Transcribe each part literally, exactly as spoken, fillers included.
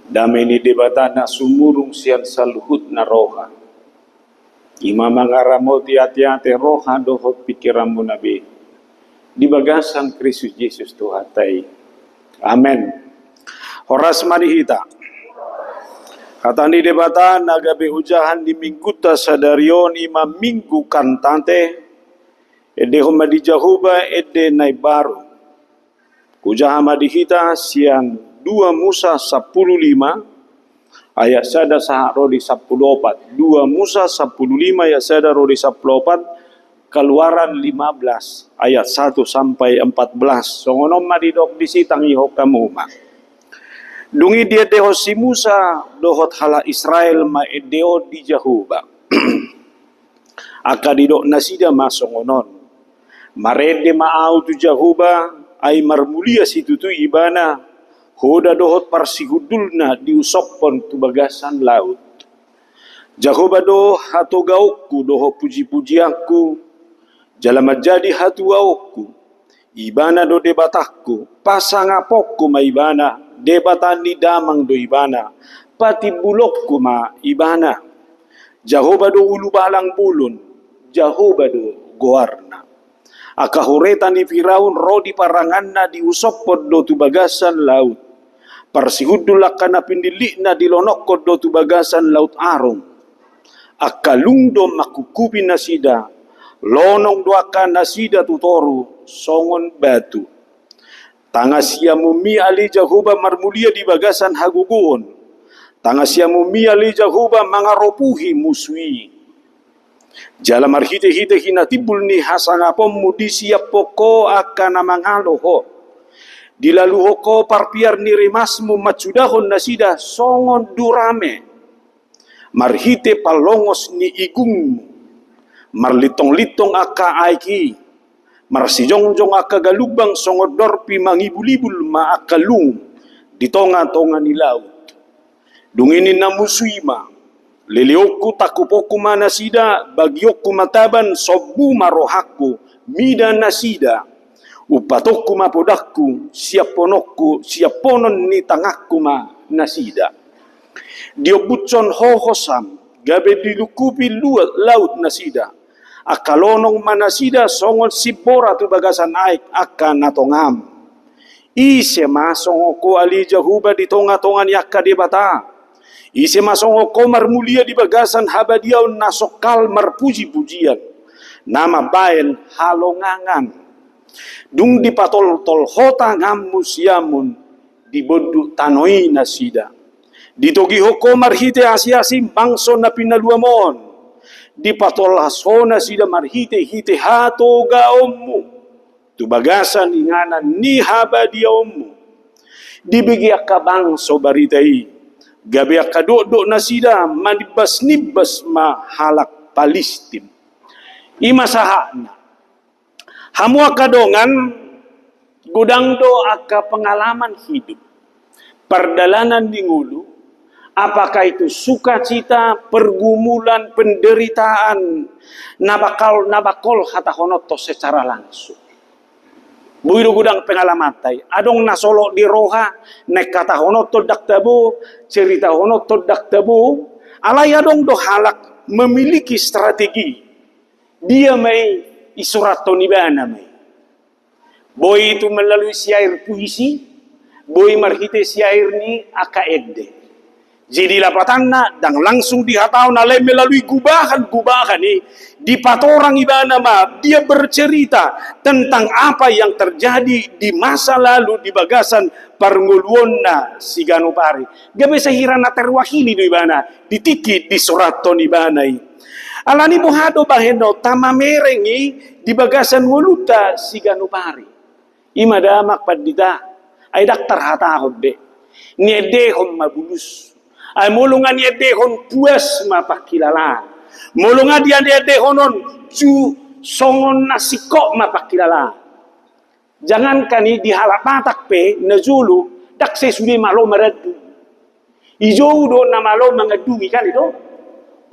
Dame ni Debata na sumurung sian saluhutna roha, i ma mangaramoti ateate, roha dohot pingkiranmuna be di bagasan Kristus Jesus Tuhanta i. Amen. Horas ma di hita. Hata ni Debata na gabe ojahan di minggunta sadari on i ma Minggu Kantate. Endehon ma di Jahowa ende na imbaru. Hujaha ma di hita sian dua Musa sampulu lima ayat sada sahat ro di sampulu opat. Dua Musa sampulu lima ayat sada ro di sampulu opat, Keluaran lima belas ayat satu sampai empat belas. Songon on ma didok disi, tangihon hamu ma. Dung i diendehon si Musa dohot halak Israel ma ende on di Jahowa. Angka didok nasida ma songon on: Marende ma ahu tu Jahowa, ai marmulia situtu Ibana, hoda dohot parsihundulna diusophon tu bagasan laut. Jahowa do hatogaonku dohot pujipujianku, jala manjadi hatuaonku. Ibana do Debatangku, pasangaponku ma Ibana, Debata ni damang do Ibana, patimbulonku ma Ibana. Jahowa do ulubalang bolon, Jahowa do goarna. Angka hureta ni Firaun ro di paranganna, diusophon do tu bagasan laut. Parsihundul angka na pinillitna dilonokhon do tu bagasan Laut Arung. Angka lung do mangkuphupi nasida, lonong do angka nasida tu toru songon batu. Tangasiamunmi ale Jahowa marmulia di bagasan hagogoon. Tangasiamunmi ale Jahowa mangaropuhi musu i. Jala marhitehite hinatimbul ni hasangaponmu disiaphon ho angka na mangalo ho. Dilaluhon ho parpiar ni rimasmu mansudahon nasida songon durame. Marhite panlongos ni igungmu, marlintonglintong angka aek i, marsijongjong angka galumbang songon dorpi, mangibulibul ma angka lung di tongatonga ni laut. Dung i ninna musu i ma: Leleonku, tangkuponku ma nasida, bagionku ma taban, sombu ma rohangku mida nasida. Umpatonku ma podangku, siaphononku, siaphonon ni tanganku ma nasida. Diombushon ho hosam, gabe dilungkupi luat laut nasida. Angka lonong ma nasida songon simbora tu bagasan aek angka na tongam. Ise ma songon ho ale Jahowa di tongatonga ni angka debata? Ise ma songon ho marmulia di bagasan habadiaon na songkal marpujipujian, na mambahen halongangan? Dung dipatoltol ho tanganmu siamun, dibondut tano i nasida. Ditogihon ho marhite asiasi bangso na pinaluam on. Dipatolhas ho nasida marhitehite hatogaonmu tu bagasan inganan ni habadiaonmu. Dibege angka bangso barita i, gabe angka dokdok nasida, manimbasnimbas ma halak Palistim. I ma sahatna. Hamu angka dongan, godang do angka pengalaman hidup, pardalanan ni ngolu, apakah itu sukacita, pergumulan, penderitaan, na bakal, na bakal hatahononton secara langsung. Boi do godang pengalamanta i, adong na solot di roha, naeng hatahononton ndang tabo, ceritahononton ndang tabo, alai adong do halak memiliki strategi. Dia ma i, isurathon ibana ma i. Boi itu melalui syair puisi, boi marhite syair ni angka ende. Jadi lapatanna ndang langsung dihatahon, alai melalui gubahan-gubahan i, dipatorang ibana ma, dia bercerita tentang apa yang terjadi di masa lalu di bagasan parngoluonna siganup ari. Gabe sahira na terwakili do ibana di tingki disurathon ibana i. Alani boha do bahenon, tama mereng i di bagasan ngolunta siganup ari. I ma damang pandita, ai ndang tarhatahon be. Niendehon ma bulus. Ai molo nga niendehon, puas ma pangkilalaan. Molo nga niendehon on, ju songon na singkop ma pangkilalaan. Jangankan i, di halak Batak pe na jolo, ndang sai sude malo marandung. I jou do na malo mangandungi, kan i do?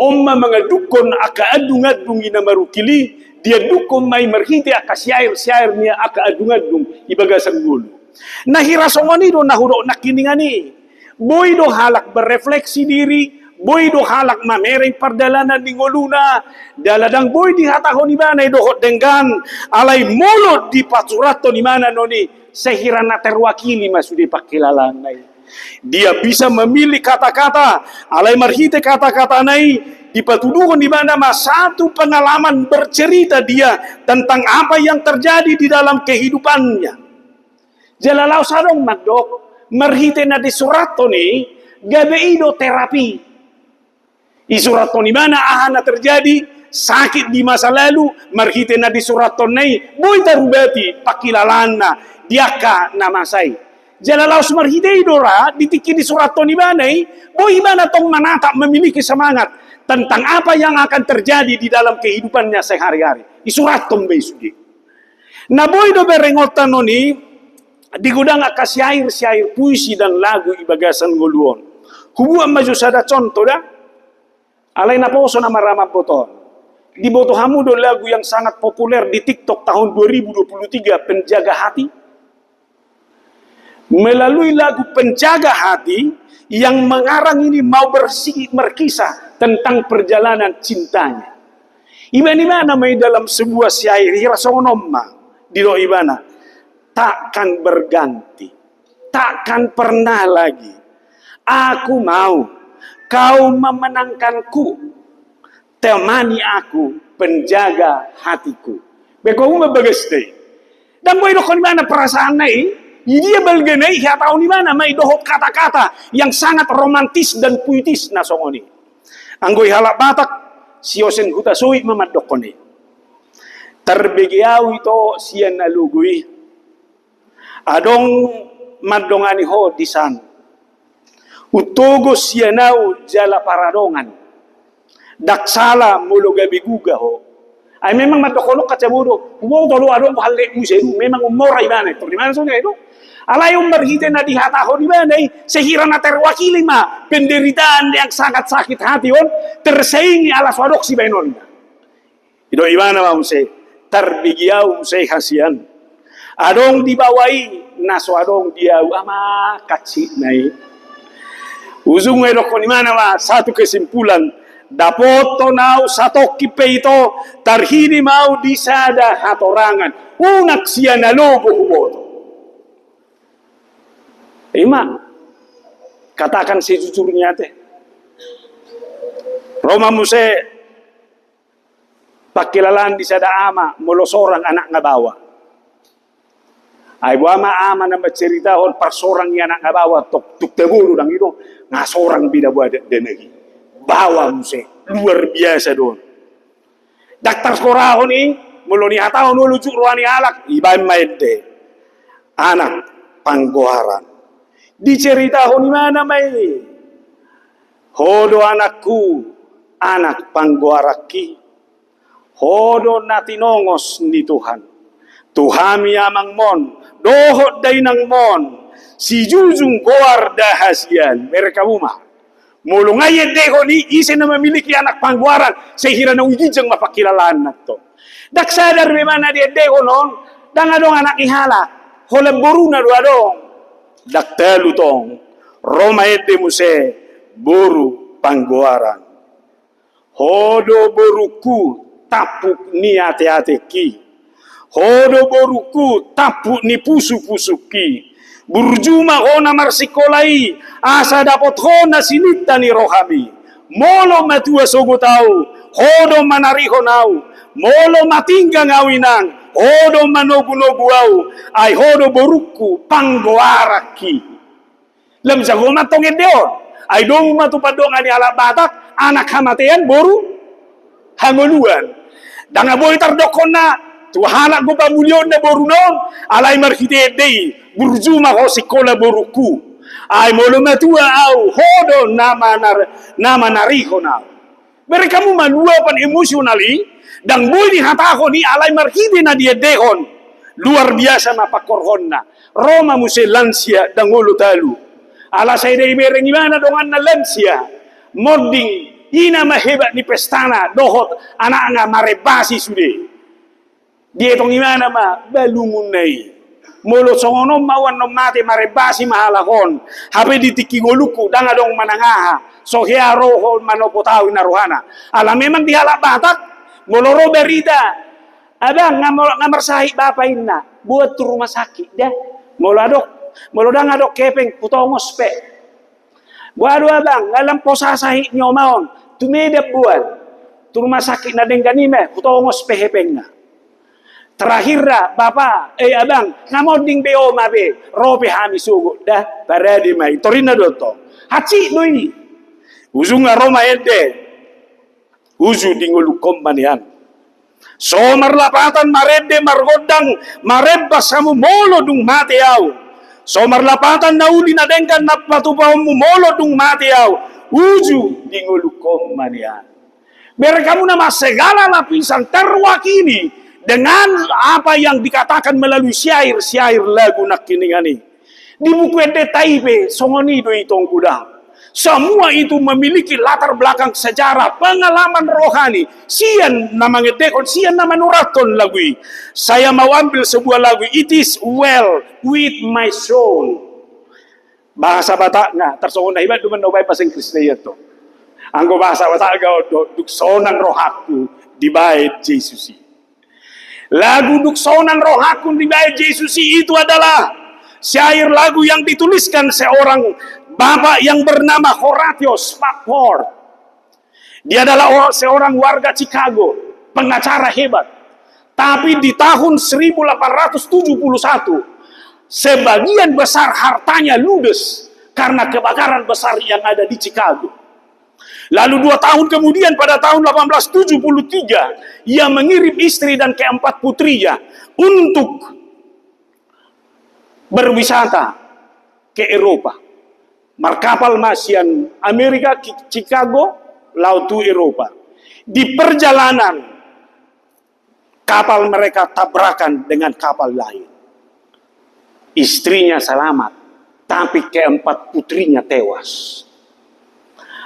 On ma mangandungkon angka andung-andung i na marungkil i, diandungkon ma i marhite angka syair-syair ni angka andung-andung i bagasan ngolu. Na hira songon i do na hudok nangkiningan i. Boi do halak berefleksi diri, boi do halak mamereng pardalanan ni ngoluna, jala ndang boi dihatahon ibana i dohot denggan, alai molo dipasurathon ibana non i, sehira na terwakili ma sude pangkilalaanna i. Dia bisa memilih kata-kata, alai marhite kata-katana i dipatuduhon ibana ma satu pengalaman, bercerita dia tentang apa yang terjadi di dalam kehidupannya. Jala laos adong mandok, marhite na disurathon i, gabe i do terapi. Disurathon ibana aha na terjadi, sakit di masa lalu, marhite na disurathonna i, boi tarubati pangkilalaanna di angka na masa i. Jala laos marhite i do ra, di tingki disurathon ibana i, boi ibana tong manatap, memiliki semangat tentang apa yang akan terjadi di dalam kehidupannya sehari-hari. Disurathon be i sude. Na boi do berengonta non i, di godang angka syair-syair, puisi dan lagu di bagasan ngolu on. Hubuat ma jo sada contoh da. Alai naposo nama ra mamboto on. Diboto hamu do lagu yang sangat populer di TikTok tahun dua ribu dua puluh tiga, Penjaga Hati? Melalui lagu Penjaga Hati, yang mengarang ini mau bersi-, berkisah tentang perjalanan cintanya. Ibana, ibana ma i dalam sebuah syair, hira songon on ma didok ibana, "Takkan berganti, takkan pernah lagi. Aku mau kau memenangkanku. Temani aku, penjaga hatiku." Be hamu ma bagas da i. Ndang boi dohonon ibana perasaanna i, di dia balgana i, dihatahon ibana ma i dohot kata-kata yang sangat romantis dan puitis na songon i. Anggo di halak Batak, siosen Hutasoit ma mandokkon i. Tarbege ahu ito sian na logo i. Adong mandongani ho di san. Untogos sian ahu jala paradongan. Ndang sala molo gabe guga ho. Ai memang mandokkon on kaca bodo. Huboto do adong ho hallet muse do. Memang ummora ibana. Tor di mana songon i do. Alai on marhite na dihatahon ibana i, sehira na terwakili ma penderitaan yang sangat sakit hati on, tersaingi ala so adong sibahenonna. Didok ibana ma muse, tarbege ahu muse hasian. Adong di baoa i na so adong di ahu, ama kansitna i. Ujungna didokkon ibana ma satu kesimpulan, dapothon ahu satongkin pe ito, tarhini ma ahu di sada hatorangan. Unang sian na logo huboto. Ima, katakan sejujurnya te. Ro ma muse pangkilalaan di sada ama, molo sorang anakna baoa. Ai boha ma ama na manceritahon parsorang ni anakna baoa, tok, tuk tabodo ndang i do, nga sorang be na boha da, da nai. Baoa muse, luar biasa do on. Ndang tarsorahon i, molo dihatahon olo jut roha ni halak, ibaen ma ende. Anak panggoaran. Diceritahon ibana ma i. Ho do anakku, anak panggoaranki. Ho do na tinongos ni Tuhan. Tu hami amangmon, dohot dainangmon, sijujung goar da hasian, bereng hamu ma. Molo nga iendehon i, ise na memiliki anak panggoaran, sehira na ujinjang ma pangkilalaanna tong. Ndang sadar be ma na diendehon on, ndang adong anak ni halak, holan boruna do adong. Ndang talu tong, ro ma ende muse boru panggoaran. Ho do borungku tampuk ni ateatengki. Ho do borungku tampuk ni pusupusungki. Burju ma ho na marsingkola i, asa dapot ho na sininta ni rohami. Molo matua sogot ahu, ho do manarihon ahu. Molo matinggang ahu inang, ho do manogunogu ahu. Ai ho do borungku panggoaranki. Lam jago ma tong ende on. Ai domu ma tu pandongan ni halak Batak, anak hamatean boru hangoluan. Ndang boi tardokkon na tu halak do pamulionna boruna on, alai marhite ende i, burju ma ho singkola borungku. Ai molo matua ahu, ho do na manar-, na manarihon ahu. Bereng hamu ma luapan emosional i, ndang boi dihatahon i alai marhite na diendehon. Luar biasa ma pangkorhonna. Ro ma muse lansia ndang olo talu. Ala sai da ibereng ibana donganna lansia. Monding, i nama hebat ni pestana, dohot anakna marembasi sude. Dietong ibana ma balungunna i. Molo songon on ma au annon mate, marembasi ma halak on. Hape di tingki ngolungku ndang adong manang aha so hea ro ho manopot au, ninna rohana. Ala memang di halak Batak, molo ro berita, "Abang, nga mo-, nga marsahit bapa," ninna, "boan tu rumah sakit da. Molo adong, molo ndang adong hepeng, hutongos pe. Boan do abang, nga lam posa sahit ni oma on, tu Medan boan. Tu rumah sakit na denggan i ma, hutongos pe hepengna. Terakhir da, bapa, eh, abang, nga monding be oma be, ro pe hami sogot da, parade ma i." Torinna do tong. Hansit do i. Ujungna ro ma ende. Uju di ngolungkon ma nian. So marlapatan marende margondang, marembas hamu molo dung mate au. So marlapatan na uli na denggan na patupaonmu molo dung mate au. Uju di ngolungkon ma nian. Bereng hamu nama, segala lapisan terwakili dengan apa yang dikatakan melalui syair-syair lagu nangkiningan i. Di buku endenta i pe songon i do i tong, godang. Semua itu memiliki latar belakang sejarah, pengalaman rohani sian na mangendehon, sian na manurathon lagu i. Saya mau ambil sebuah lagu, "It is well with my soul." Bahasa Batakna, tarsongon na hibat do manang baen bahasa Inggris na ia to. Anggo bahasa Batakna on do, "Dung sonang rohangku dibaen Jesus i." Lagu "Dung sonang rohangku dibaen Jesus i" itu adalah syair lagu yang dituliskan seorang bapak yang bernama Horatius Spafford. Dia adalah o-, seorang warga Chicago, pengacara hebat. Tapi di tahun seribu delapan ratus tujuh puluh satu, sebagian besar hartanya ludes karena kebakaran besar yang ada di Chicago. Lalu dua tahun kemudian, pada tahun delapan belas tujuh puluh tiga, ia mengirim istri dan keempat putrinya untuk berwisata ke Eropa. Markapal ma sian Amerika, Ki-, Chicago, laho tu Eropa. Di perjalanan, kapal mereka tabrakan dengan kapal lain. Istrinya selamat, tapi keempat putrinya tewas.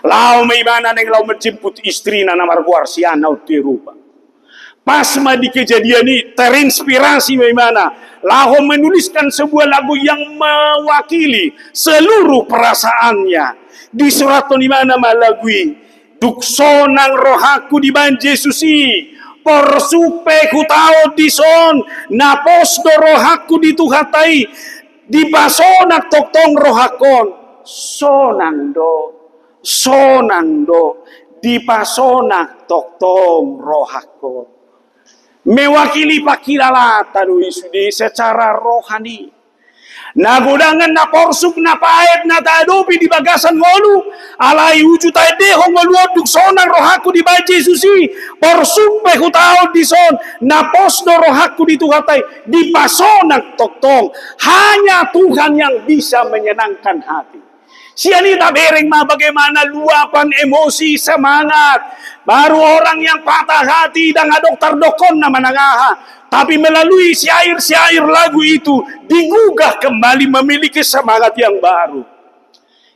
Laho ma ibana naeng laho menjemput istrina na margoar si Anna on tu Eropa. Pas ma di kejadian i, terinspirasi ma ibana laho menuliskan sebuah lagu yang mewakili seluruh perasaannya. Disurathon ibana ma lagu i, "Dung sonang rohangku dibaen Jesus i, porsuk pe hutaon dison, na pos do rohangku di Tuhanta i, dipasonang tongtong rohangkon." Sonang do, sonang do, dipasonang tongtong rohangkon. Mewakili pangkilalaanta do i sude secara rohani. Na godangan, na porsuk, na paet na tahadopi di bagasan ngolu, alai uju taendehon ngolu on, "Dung sonang rohangku dibaen Jesus i, porsuk pe hutaon dison, na pos do rohangku di Tuhanta i, dipasonang tongtong." Hanya Tuhan yang bisa menyenangkan hati. Sian i tabereng ma bagaimana luapan emosi, semangat. Baru orang yang patah hati, ndang adong tardokkonna manang aha. Tapi melalui syair-syair lagu itu, digugah kembali memiliki semangat yang baru.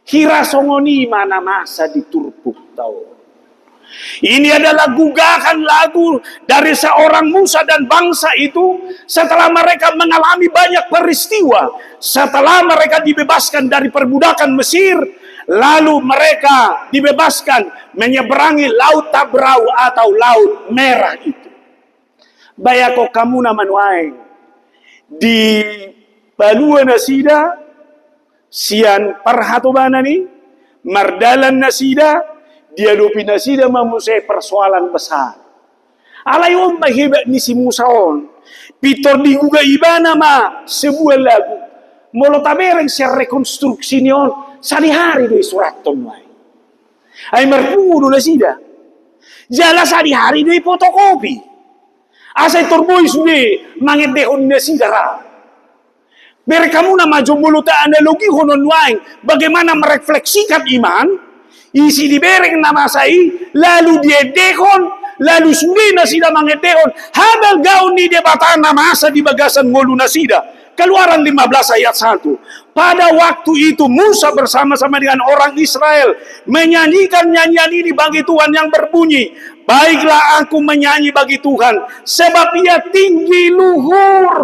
Hira songon i ma na masa di turpukta on. Ini adalah gugahan lagu dari seorang Musa dan bangsa itu setelah mereka mengalami banyak peristiwa, setelah mereka dibebaskan dari perbudakan Mesir, lalu mereka dibebaskan menyeberangi Laut Tabrau atau Laut Merah itu. Bayangkon hamu nama nuaeng, dipalua nasida sian parhatobanan i, mardalan nasida, diadopi nasida ma muse persoalan besar. Alai on ma hebat ni si Musa on, pintor digugah ibana ma sebuah lagu. Molo tabereng sian rekonstruksi ni on, sadihari do isurathon nuaeng. Ai marpungu do nasida. Jala sadihari do ipotokopi. Asa pintor boi sude mangendehon nasida ra. Bereng hamu nama, jomolo taanalogihon on nuaeng, bagaimana merefleksikan iman, isi dibereng na masa i, lalu diendehon, lalu sude nasida mangendehon habalgaon ni Debata na masa di bagasan ngolu nasida. Keluaran lima belas ayat satu. Pada waktu itu Musa bersama-sama dengan orang Israel menyanyikan nyanyian ini bagi Tuhan yang berbunyi, "Baiklah aku menyanyi bagi Tuhan, sebab Ia tinggi luhur.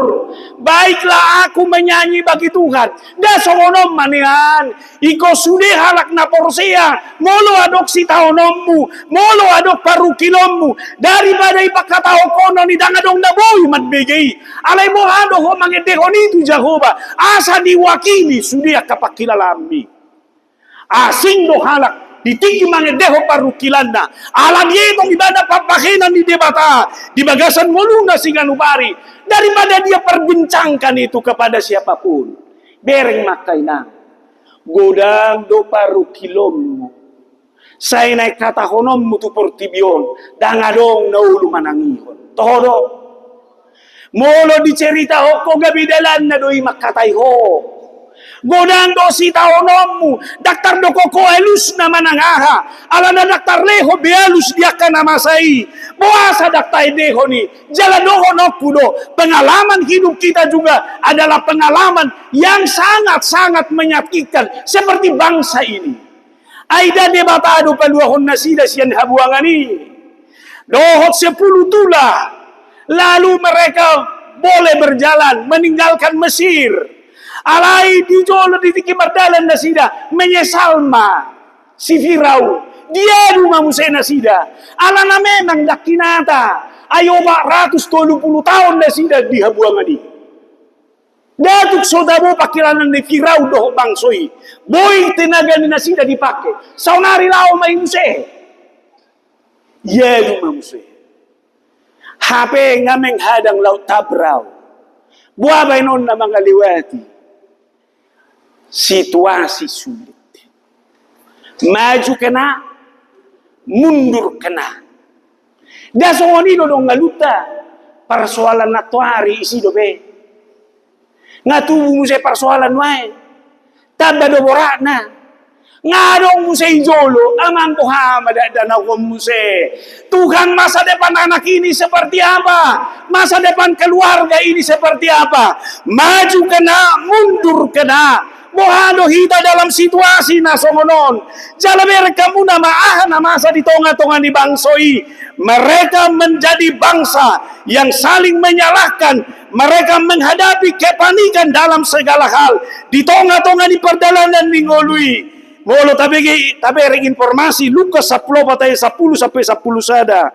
Baiklah aku menyanyi bagi Tuhan." Nda songon on ma nian, ingkon sude halak na porsea, molo adong sitaononmu, molo adong parungkilonmu, daripada ipangkatahonhon i ndang adong na boi mambege i. Alai boha do ho mangendehon i tu Jahowa, asa diwakili sude angka pangkilalaanmi. Asing do halak di tingki mangendehon parungkilanna, ala dietong ibana pambahenan ni Debata di bagasan ngoluna siganup ari, daripada dia perbincangkan itu kepada siapapun. Bereng ma angka inang, godang do parungkilonmu. Sai na ingkatahononmu tu portibi on, ndang adong na olo manangihon. Toho do? Molo diceritahon ho gabe dalanna do i mangkatai ho. Godang do sitaononmu, ndang tardokok ho alusna manang aha, alana ndang tarlehon be alus di angka na masa i. Boasa ndang taendehon i? Jala dohononku do, pengalaman hidup kita juga adalah pengalaman yang sangat-sangat menyakitkan seperti bangsa ini. Ai nda Debata do paluahon nasida sian habuangan i dohot sepuluh tulah, lalu mereka boleh berjalan meninggalkan Mesir. Alai di jolo di tingki mardalan nasida, menyesal ma si Firaun. Diadu ma muse nasida, alana memang ndang hinata, ai opat ratus tolu pulu taon nasida di habuangan i. Nda tung so tabo pangkilalaan ni Firaun dohot bangso i. Boi tenaga ni nasida dipake. Saonari laho ma i muse. Ia i ma muse. Hape nga menghadang laut Tabrau. Boa baenonna mangalewati situasi sulit. Maju kena, mundur kena. Nda songon i do dong ngalunta, parsoalan na toari isi dope. Nga tubu muse parsoalan nuaeng. Tamba do boratna. Nga adong muse i jolo, amang boha ma dakdanak on muse. Tuhan, masa depan anak ini seperti apa? Masa depan keluarga ini seperti apa? Maju kena, mundur kena. Boha do hita dalam situasi na songon on? Jala bereng hamuna ma aha na masa di tonga-tonga ni bangso i. Mereka menjadi bangsa yang saling menyalahkan. Mereka menghadapi kepanikan dalam segala hal di tonga-tonga ni pardalanan ni ngolu i. Molo tabege, tabereng informasi Lukas sampulu opat ayat sampulu sampe sampulu sada.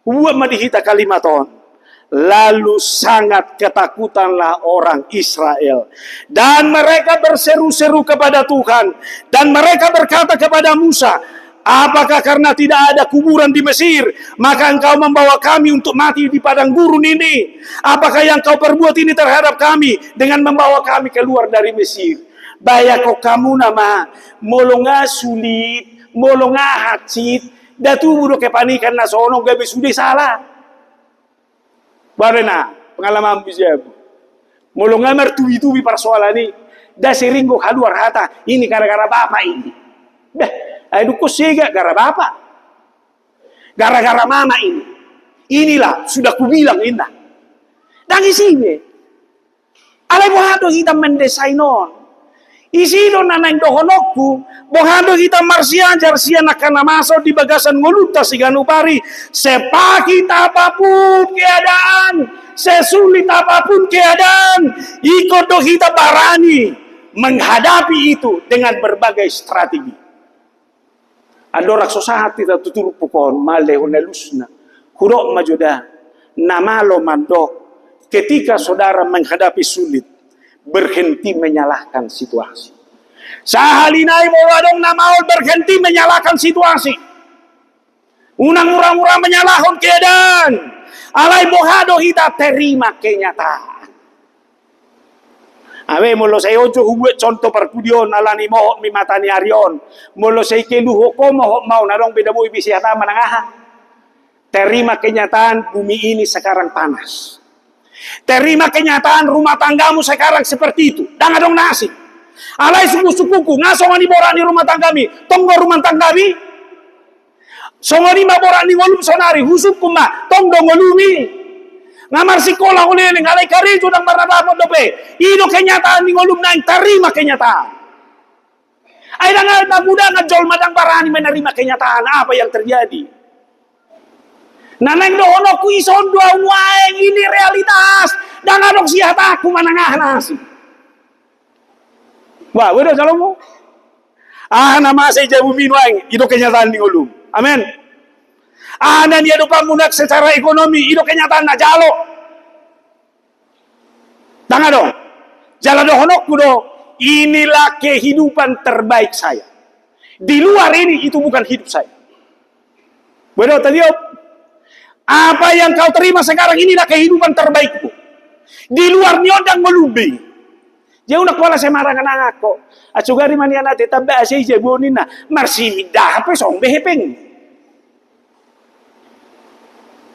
Hubuat ma di hita kalimat on. Lalu sangat ketakutanlah orang Israel, dan mereka berseru-seru kepada Tuhan, dan mereka berkata kepada Musa, "Apakah karena tidak ada kuburan di Mesir, maka engkau membawa kami untuk mati di padang gurun ini? Apakah yang kau perbuat ini terhadap kami dengan membawa kami keluar dari Mesir?" Bayangkon hamuna ma, molo nga sulit, molo nga hansit, nda tubu do kepanikan na songon on gabe sude sala. Boha do na pengalamanmu sian, molo nga martubi-tubi parsoalan i, nda sering do haluar hata, "Ini gara-gara bapak ini." Beh, ai dungkon sega gara bapak. "Gara-gara mama ini. Inilah sudah kubilang," ninna. Ndang isi be. Alai boha do hita mendesain on? Isi do na naeng dohononku, boha do hita marsiajar sian angka na masa on di bagasan ngolunta siganup ari. Sepahit apapun keadaan, sesulit apapun keadaan, ingkon do hita barani menghadapi itu dengan berbagai strategi. Andorang so sahat hita tu turpuk on, male hon alusna. Hudok ma jo da, na malo mandok, ketika saudara menghadapi sulit, berhenti menyalahkan situasi. Sahali nai molo adong na maol, berhenti menyalahkan situasi. Unang mura-mura menyalahkan keadaan. Alai boha do hita, terima kenyataan. Abe, molo sai on jo hubuat contoh parpudi on, alani mohop ni mata ni ari on. Molo sai keluhon ho mohop ma on, adong be na boi be sihataan manang aha. Terima kenyataan, bumi ini sekarang panas. Terima kenyataan, rumah tanggamu sekarang seperti itu. Ndang adong na asing. Alai sungkun-sungkunku, nga songon i borat ni rumah tanggami, tong do rumah tanggami. Songon i ma borat ni ngolum saonari, husungkun ma, tong do ngolumi. Nga marsikola ho leleng, alai karejo ndang marnadapot dope. I do kenyataan ni ngolum, naeng tarima kenyataan. Ai ndang na muda nga jolma ndang barani menerima kenyataan apa yang terjadi. Na naeng dohononku, ison do au nuaeng, ini realitas. Ndang adong sihatangku manang aha na asing. Wah, boi do jalomu. Aha na masa i jabumi nuaeng, i do kenyataan ni ngolum. Amen. Aha na niadopanmu nuaeng secara ekonomi, i do kenyataan na jalo. Ndang adong. Jala dohononku do, inilah kehidupan terbaik saya. Di luar ini, itu bukan hidup saya. Boi do, tadiop. Apa yang kau terima sekarang, inilah kehidupan terbaikmu. Di luar ni on ndang ngolum be. Jadi unang pola sembarangan angko. Asugari ma nian ate tamba asa i jabu on ninna. Marsimindahan pe songon be hepeng.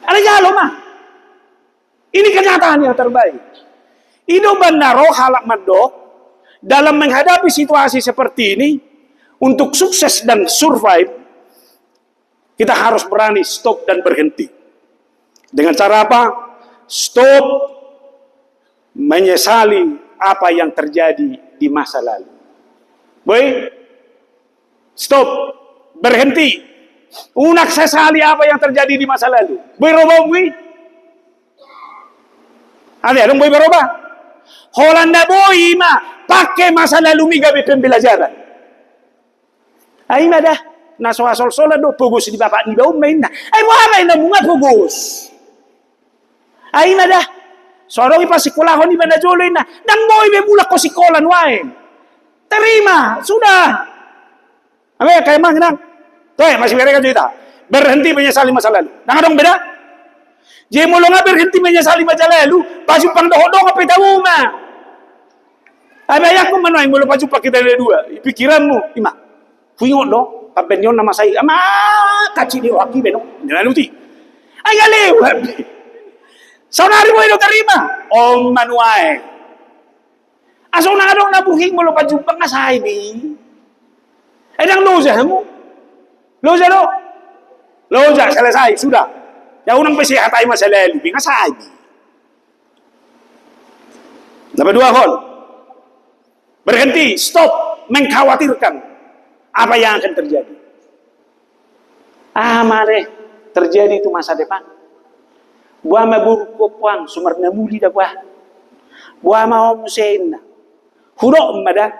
Alai jalo ma. Ini kenyataan yang terbaik. I do umbahen na ro halak mandok, dalam menghadapi situasi seperti ini, untuk sukses dan survive, kita harus berani stop dan berhenti. Dengan cara apa? Stop menyesali apa yang terjadi di masa lalu. Boi? Stop. Berhenti. Unang sesali apa yang terjadi di masa lalu. Boi ro baomu i? Ate, adong boi berubah? Holan na boi ma, pake masa lalumi gabe pembelajaran. Ai ma da, na so hasolsolan do pogos ni bapak niba on ma inna. Ai boha ma inna munga pogos. Ai ma da, so adong i pasikolahon iba na jolo inna. Ndang boi be mulak ho sikola nuaeng. Terima, sudah. Abe, kayak mang nang. Toe, masih bereka cerita. Berhenti menyesali masa lalu. Ndang adong be da. Jadi molo nga berhenti menyesali masa lalu, pajumpang dohot dongan pe tabo ma. Abe, ayangku manuai molo pajumpang kita na dua, pikiranmu, ima. Huingot do, pambennion nama sai, ama, kaci di rohaki beno. Ndang luti. Ai gale, wabi. Saudari boi do terima. Om manuai. Asa unang adong na buhing molo pajumpang nga sai be. Ai ndang loja hamu. Loja do. Loja, selesai, sudah. Ya unang pe sehat ai masa lalu be, nga sai be. Na paduahon. Berhenti, stop mengkhawatirkan apa yang akan terjadi. Aha ma re terjadi tu masa depan? Boha ma borungku on, sumarna muli da boha? Boha ma on muse inna? Hudok ma da,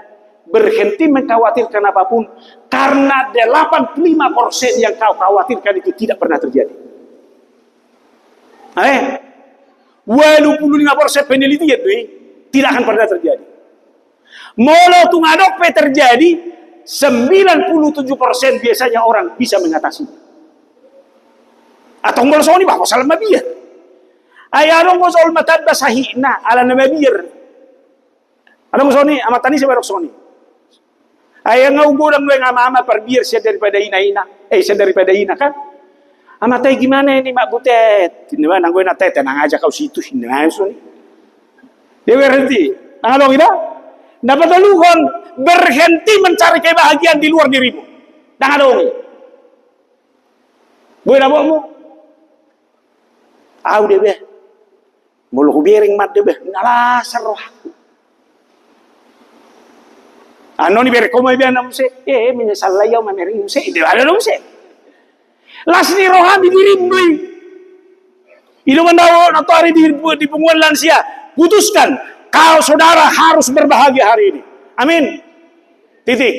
berhenti mengkhawatirkan apapun, karena delapan puluh lima persen yang kau khawatirkan itu tidak pernah terjadi. Eh, walu pulu lima persen penelitian do i, tidak akan pernah terjadi. Molo tung adong pe terjadi, sembilan puluh tujuh persen biasanya orang bisa mengatasi. Atau molo songon i bah, salah mabiar. Ai adong do jolma tamba sahitna ala na mabiar. Adong songon i, amanta ni sebarok songon i. Ai nga ugodang do i ama-ama parbiar sian daripada ina-ina, eh, sian daripada ina kan. Amanta i, gimana ini Mak Butet? Ini mah nanggo ina tete nang aja kau situ, ini mah songon i. Dia berhenti. Ndang adong i da. Na patoluhon, berhenti mencari kebahagiaan di luar dirimu. Ndang adong i. Boi da bomu. Au de be. Molo hubereng ma de be, na las rohangku. Annon ibereng ho ma iba na muse, eh, menyesal lai au mamereng muse, ide ada do muse. Las ni roham di dirim do i. I do mandao nantoari di, di punguan lansia. Putuskan, kau saudara harus berbahagia hari ini. Amin. Titik.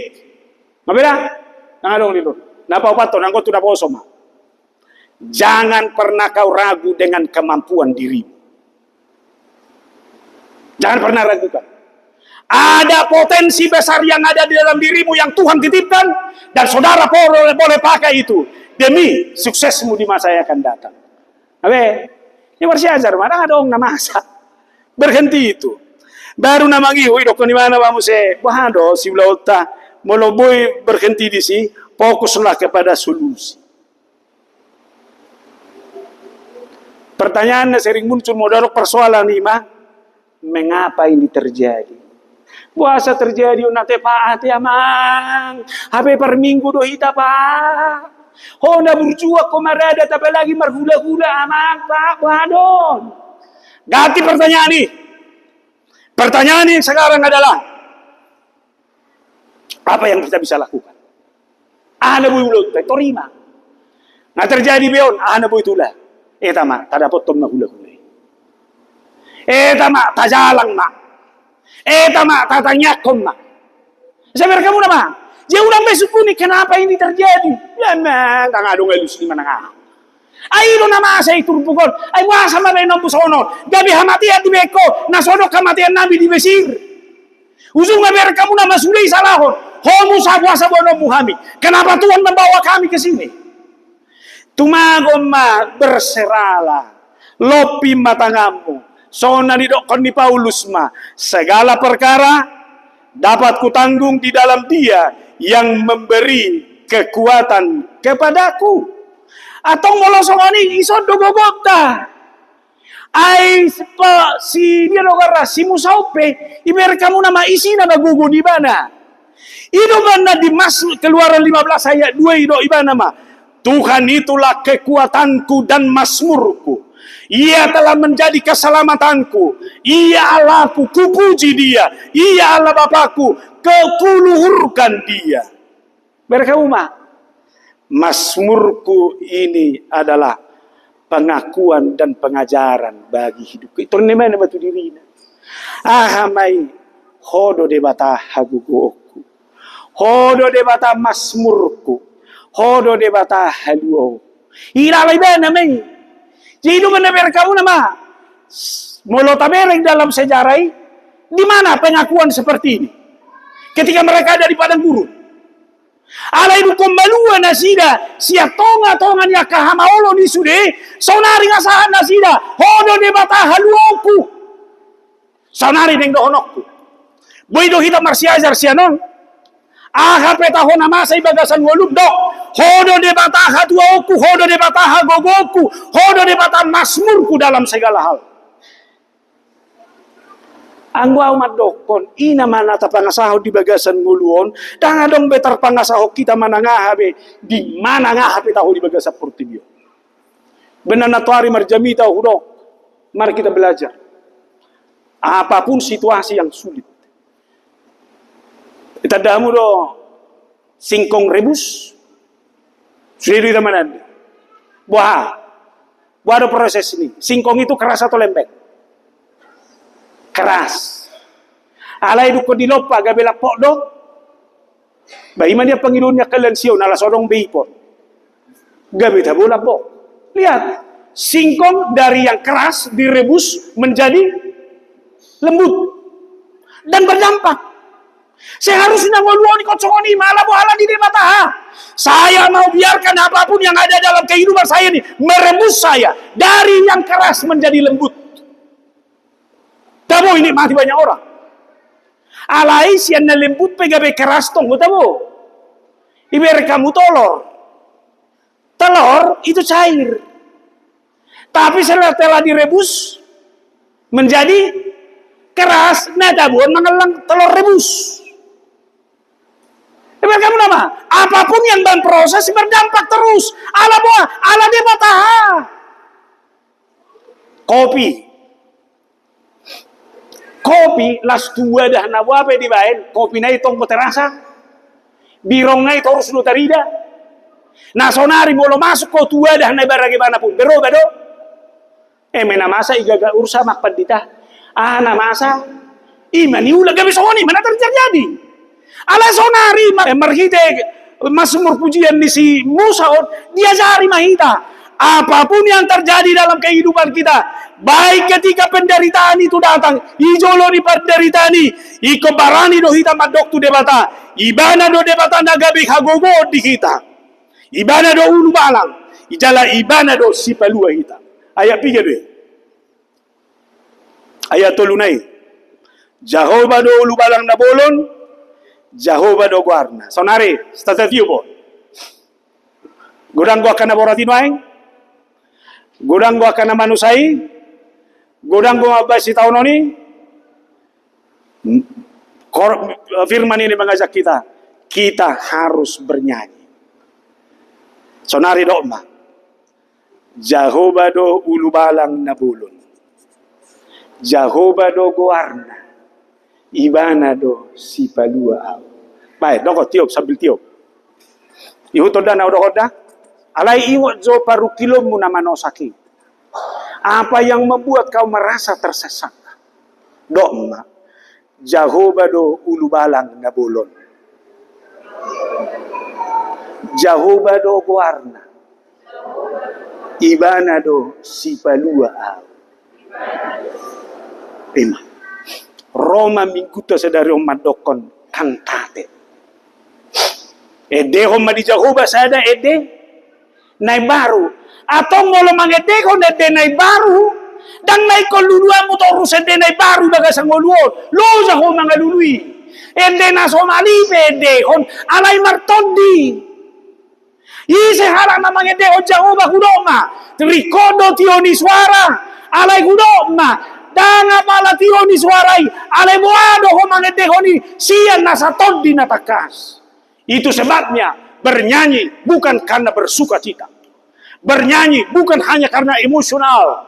Nga beda? Ndang adong di lu. Na paopathon, anggo tu na poso ma. Jangan pernah kau ragu dengan kemampuan dirimu. Jangan pernah ragukan. Ada potensi besar yang ada di dalam dirimu yang Tuhan titipkan, dan saudara boleh, boleh pakai itu demi suksesmu di masa yang akan datang. Abe, ini marsiajar ma, ndang adong na masa. Berhenti itu. Baru na mangihut, idokkon ibana ma muse, boha do siulaonta, molo boi berhenti disi, fokuslah kepada solusi. Pertanyaan na sering muncul molo adong persoalan i ma, mengapa ini terjadi? Boasa terjadi on ate Pak, ate Amang? Hape parminggu do hita Pak. Ho na burju anggo marada, apalagi marhulahula Amang Pak, boha do on? Ganti pertanyaan i. Pertanyaan i sekarang adalah, apa yang kita bisa lakukan? Aha na boi ulaonta, tor i ma. Nga terjadi be on, aha na boi tulang? Eta ma, tadapothon ma hulahula i. Eta ma, tajalang ma. Eta ma, tatangiangkon ma. Sabar kamu nama. Dia ulang besok pun, kenapa ini terjadi? Ya, memang, tangah dong elus di mana. Ai do na masa i turpuk on. Ai masa ma be nombu sonon. Gabe hamatean di beko, na sodok hamatean nami di Mesir. Ujungna bereng hamu nama sude i salahon. Ho Musa, boasa boanonmu hami? Kenapa Tuhan membawa kami ke sini? Tumagon ma, berserahlah. Lopi ma tanganmu. Songon na nidokkon ni Paulus ma, segala perkara dapat kutanggung di dalam Dia yang memberi kekuatan kepadaku. Antong molo songon i, ison do gogonta. Ai si, si dia do goarna, si Musa on pe, ibereng hamu nama, isina ma gogo ni ibana. I do umbahen na di Mas, Keluaran lima belas ayat dua i do ibana ma, Tuhan itulah kekuatanku dan mazmurku. Ia telah menjadi keselamatanku. Ia Allahku, kupuji Dia. Ia Allah Bapakku, kuluhurkan Dia. Bereng hamu ma. Mazmurku ini adalah pengakuan dan pengajaran bagi hidupku. Tor i ma na ma tu dirina. Aha ma i, Ho do Debata hagogoonku. Ho do Debata mazmurku. Ho do Debata haluaonku. Ilala ibana ma i. Jadi do umbahen na bereng hamu nama. Molo tabereng dalam sejarah i, di mana pengakuan seperti ini? Ketika mereka ada di padang gurun. Alai dungkon malua nasida sian tongatonga ni angka hamaolon i sude, saonari nga sahat nasida, Ho do Debata haluaonku. Saonari naeng dohononku. Boi do hita marsiajar sian on. Aha pe taho na masa i bagasan ngolum, dok, Ho do Debata hatuaonku, Ho do Debata hagogoonku, Ho do Debata mazmurku dalam segala hal. Anggo ahu mandokkon, i nama na tapangasahon di bagasan ngolu on, ndang adong be tarpangasahon hita manang aha be, di manang aha pe taho di bagasan portibi on. Umbahen na nantoari marjamita hudok, mari kita belajar. Apapun situasi yang sulit. Itanda hamu do singkong rebus? Sude do hita mananda. Boha? Boha do proses ni? Singkong itu keras atau lembek? Keras. Alai dungkon dilompa gabe lampok do. Ba i ma nian pangidoan ni angka lansia on, ala so adong be ipon. Gabe tabo lampok. Lihat, singkong dari yang keras direbus menjadi lembut dan berdampak. Seharusnya ngolu on ingkon songon i ma, ala boha? Ala di Debata. Saya mau biarkan apapun yang ada dalam kehidupan saya ini merebus saya dari yang keras menjadi lembut. Tabo, ini mati banyak orang. Alai sian na lembut pe gabe keras tong, tabo. Ibereng hamu tolor. Telur itu cair. Tapi setelah, setelah direbus menjadi keras, na taboan mangallang telur rebus. Ibereng hamu nama, apapun yang berproses berdampak terus. Ala boha? Ala Debata. Kopi. Kopi, las tu wadah na boha pe dibaen, kopi na i tong bo terasa. Birong na i torus do tarida. Na sonari molo masuk ho tu wadah na ibarage ibana pun, berubah do. Eme na masa i gaga ursa ma pandita. Aha na masa? I ma niula, gabe songon i ma na terjadi. Ala sonari ma-, marhite Mazmur pujian ni si Musa on, diajari ma hita. Apapun yang terjadi dalam kehidupan kita, baik ketika penderitaan itu datang, di jolo ni penderitaan i, ingkon barani do hita mandok tu Debata. Ibana do Debata na gabe hagogoon di hita. Ibana do ulubalang, jala ibana do sipalua hita. Ayat piga do i? Ayat tolu na i. Jahowa do ulubalang na bolon, Jahowa do goarna. Sonari, stasatio bo. Godang do angka na borat i nuaeng. Godang do angka na manusa i. Godang do mambahen sitaonon i. Kor-, firman ini mengajak kita, kita harus bernyanyi. Sonari dok ma. Jahowa do ulubalang na bolon. Jahowa do goarna, Ibana do sipalua ahu. Bae, dokkon tiop, sambil tiop. Ihuthon da na hudokkon da. Alai ingot jo parungkilonmu na manosak i. Apa yang membuat kau merasa tersesat? Dok ma, Jahowa do ulubalang na bolon. Jahowa do goarna. Ibana do sipalua ahu. Ima. Ro ma mingguta sadari on mandokkon, tangkas ate. Endehon ma di Jahowa sada ende na imbaru. Antong molo mangendehon ende na imbaru, ndang na ingkon luluanmu torus ende na imbaru bagasan ngolu on. Loja ho mangalului. Ende na somal i pe endehon, alai martondi. Ise halak na mangendehon Jahowa, hudok ma, ringkot do tio ni suara, alai hudok ma, ndang apala tio ni suara i, alai boha do ho mangendehon i, sian nasa tondi na tangkas. Itu sebabnya bernyanyi bukan karena bersukacita. Bernyanyi bukan hanya karena emosional,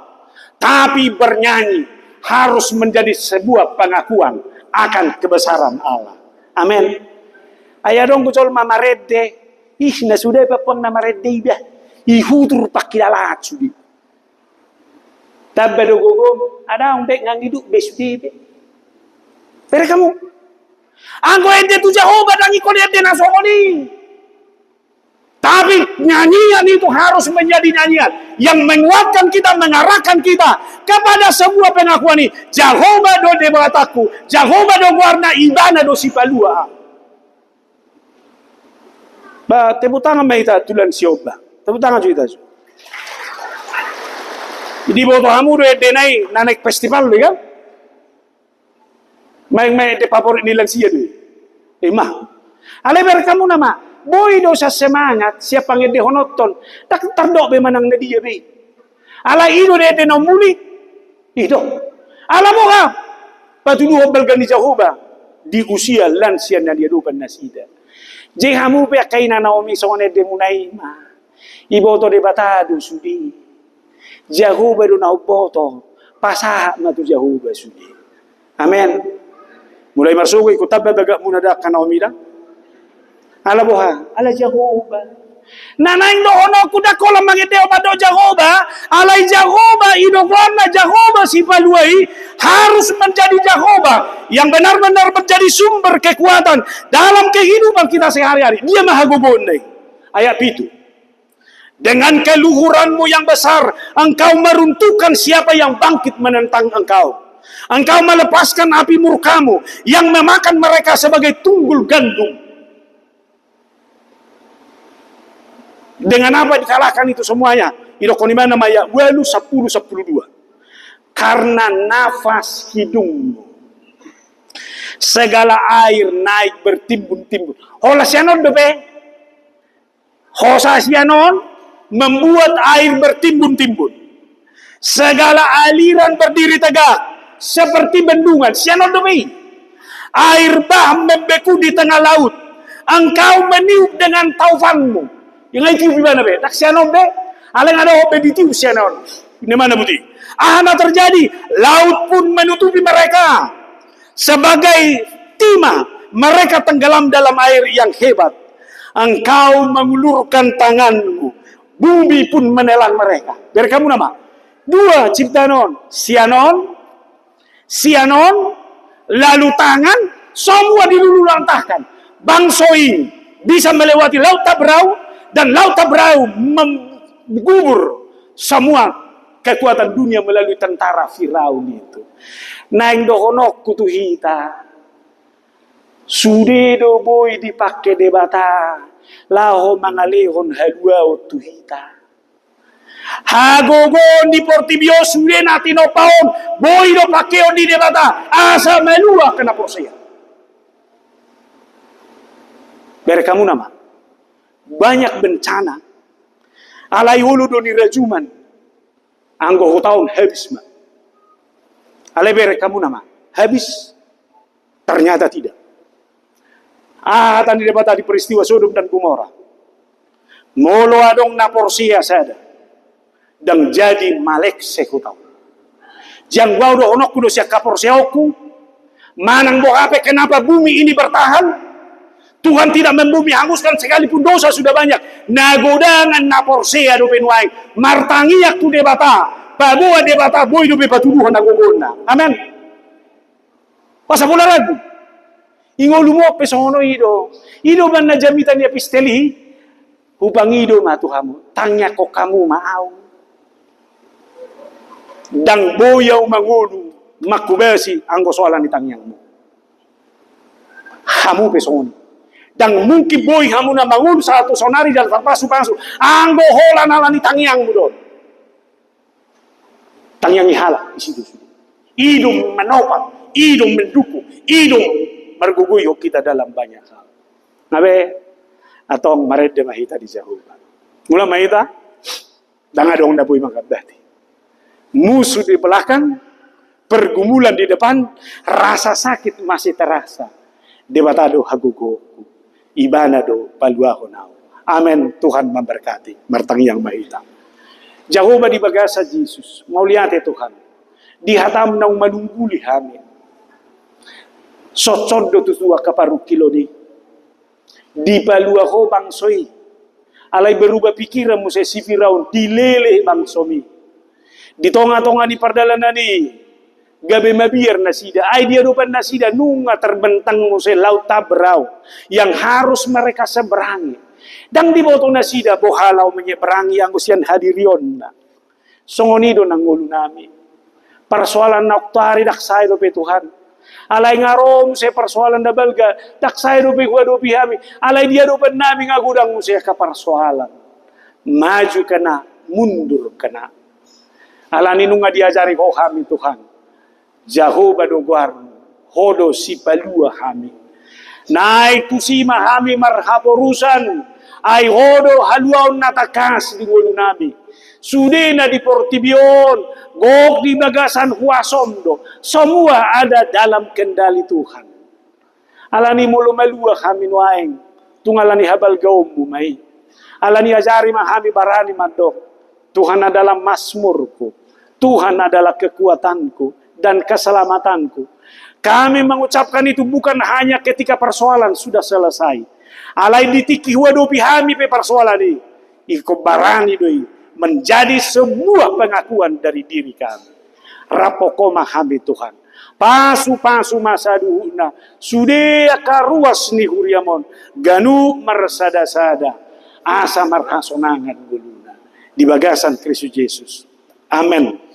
tapi bernyanyi harus menjadi sebuah pengakuan akan kebesaran Allah. Amin. Ai adong do jolma marende, ih, na sude pe ampuang na marende i bah, ihutur pangkilalaan sude. Tamba do gogom, adong be, ngangi duk be sude be. Bereng hamu. Anggo ende tu Jahowa ndang ingkon ende na songon i. Tapi nyanyian itu harus menjadi nyanyian yang menguatkan kita, mengarahkan kita kepada sebuah pengakuan ini. Jahowa do Debatangku, Jahowa do goarna, Ibana do sipalua. Ba, tepuk tangan ma hita tulan siomba. Tepuk tangan jo hita. Jadi boto hamu do ende nai na naeng festival do kan? Maeng-maeng ende favorit ni lansia do i. Ima. Alai bereng hamu nama, boi do sian semangat, sian pangendehononton, ndang tardok be manang na dia be. Alai i do ende na ummuli. I do. Ala boha? Patuluhon balga ni Jahowa di usia lansia na niadopan nasida. Jadi hamu pe angka ina na umi songon endemuna i ma. Iboto Debata do sude. Jahowa do na umboto. Pasahat ma tu Jahowa sude. Amen. Mulai marsogo, ingkon tamba bagakmuna da angka na umi da. Ala boha? Ala Jahowa. Na naeng dohononku, ndang holan mangendehon mandok Jahowa, alai Jahowa i do goarna, Jahowa sipalua i harus menjadi Jahowa yang benar-benar menjadi sumber kekuatan dalam kehidupan kita sehari-hari. Dia ma hagogoonna i. Ayat pitu. Dengan keluhuranmu yang besar, engkau meruntuhkan siapa yang bangkit menentang engkau. Engkau melepaskan api murkamu yang memakan mereka sebagai tunggul gandum. Dengan apa dikalahkan itu semuanya? Idokkon Ibana ma ayat ualu, sampulu, sampulu dua. Karena nafas hidungmu, segala air naik bertimbun-timbun. Holan sian on dope. Hosa sian on membuat air bertimbun-timbun. Segala aliran berdiri tegak seperti bendungan. Sian on dope i. Air bah membeku di tengah laut. Engkau meniup dengan taufanmu. Yang itiup Ibana be. Ndang sian on be. Alai adong be ditiup sian on. Ini mana bukti? Aha na terjadi? Laut pun menutupi mereka. Sebagai timah, mereka tenggelam dalam air yang hebat. Engkau mengulurkan tanganmu, bumi pun menelan mereka. Bereng hamu nama. Dua ciptaan on, sian on, sian on, lalu tangan, semua diluluhlantahkan. Bangso i bisa melewati Laut Tabrau, dan Laut Tabrau menggubur semua kekuatan dunia melalui tentara Firaun itu. Naeng dohononku tu hita, sude do boi dipangke Debata laho mangalehon haluaon tu hita. Hagogoon di portibi on, sude na tinompa on boi do pangkeon ni Debata asa malua angka na porsea. Bereng hamu nama, banyak bencana. Alai olo do nirajuman. Anggo huta on habis ma. Alai bereng hamu nama, habis? Ternyata tidak. Aha hata ni Debata di peristiwa Sodom dan Gomora? Molo adong na porsea sada, ndang jadi malekse huta on. Jang gua dohononku do sian haporseaonku, manang boha pe, kenapa bumi ini bertahan? Tuhan tidak membumi hanguskan sekalipun dosa sudah banyak. Na godangan na porsea dope nuaeng martangiang tu Debata, paboa Debata boi dope patuduhon na gogona. Amen. Pasa pola ragu. Ingolumu pe songon i do. I do umbahen na jamita ni epistel i. Hupangido ma tu hamu, tangiangkon hamu ma ahu. Ndang boi ahu mangolu manghobasi anggo so ala ni tangiangmu. Hamu pe songon i. Ndang mungkin boi hamu na mangolu sahat tu saonari jala tarpasupasu anggo holan ala ni tangiangmu do on. Tangiangi halak di situ. I do manopang, i do mendukung, i do margogoihon hita dalam banyak hal. Nga be, antong marende ma hita di Jahowa. Mula ma hita, ndang adong na boi manggambati. Musuh di belakang, pergumulan di depan, rasa sakit masih terasa. Debata do hagogoonku. Ibana do paluahon ahu. Amen. Tuhan memberkati. Martangiang ma hita. Jahowa di bagasan Jesus. Mauliate Tuhan. Di hatam naung manungguli hami. Sotson do tutu angka parungkilon i. Dipalua Ho bangso i. Alai berubah pikiran muse si Firaun, dilele bangsomi. Di tonga-tonga ni pardalanan i, gabe mabiar nasida, ai di adopan nasida nunga terbentang muse laut Tabrau yang harus mereka seberangi. Ndang diboto nasida boha laho menyeberangi anggo sian hadirionna. Songon i do nang ngolunami. Parsoalan na oktoari ndang sae dope Tuhan. Alai nga ro muse parsoalan na balga, ndang sae dope huadopi hami. Alai di adopannami nga godang muse angka parsoalan. Maju kena, mundur kena. Alani nunga diajari Ho hami Tuhan. Jahowa do goarmu, Ho do sipalua hami. Naeng tusi ma hami marhaporusan, ai Ho do haluaon na tangkas di ngolunami. Sudena di portibi on, gok di bagasan huasom do, semua ada dalam kendali Tuhan. Alani molo malua hami nuaeng, tung alani habalgaonmu ma i. Alani ajari ma hami barani mandok, Tuhan adalah mazmurku, Tuhan adalah kekuatanku dan keselamatanku. Kami mengucapkan itu bukan hanya ketika persoalan sudah selesai. Alai di tingki huadopi hami pe parsoalan i, ingkon barani do i menjadi sebuah pengakuan dari diri kami. Raphon Ho ma hami Tuhan. Pasu-pasu ma saluhutna, sude angka ruas ni huriam on, ganup marsada-sada, asa marhasonangan ngoluna. Di bagasan Kristus Jesus. Amen.